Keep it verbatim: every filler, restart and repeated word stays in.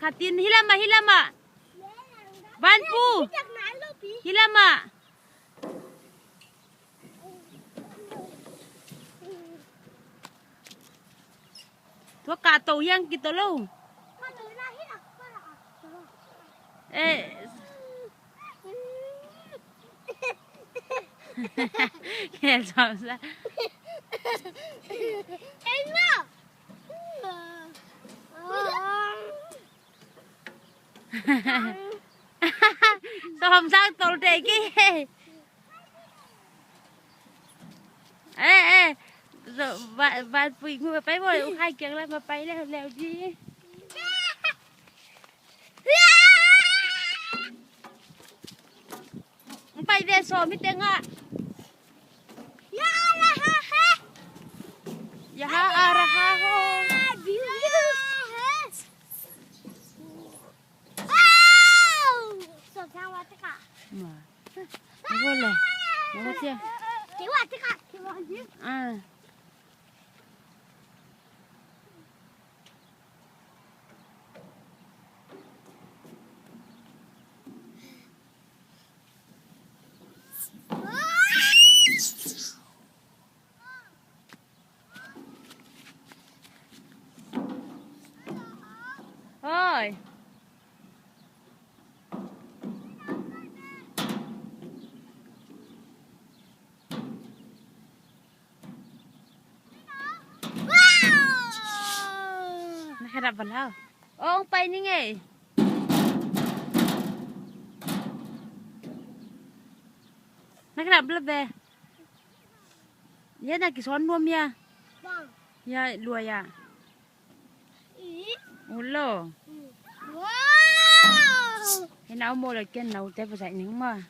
Khatin hi lamah, hi lamah. Vanpu. Hi lamah. Tua kah to hiang kito lo. Eh. Kei sawm sa. Sawm sang tol te ki. Eh, eh. Zo, va, va pui ngu pai bo, u khai kiang la ma pai leu leu ji. Pai ve sawm i teng ah. Ya la ha he. Ya ha a ra ha ho. Sawm sang wa te ka. Ma. Ni bo le. Ni bo sia. Ke wa te ka. Ke wa ji. Ah. Oi. Na khedap bal hau. Ong pai ning ei. Na khedap bal be. Ya na kison nuam ya. Ya lua ya. Ulo. Hina umo lo ken nau te pasai ning ma.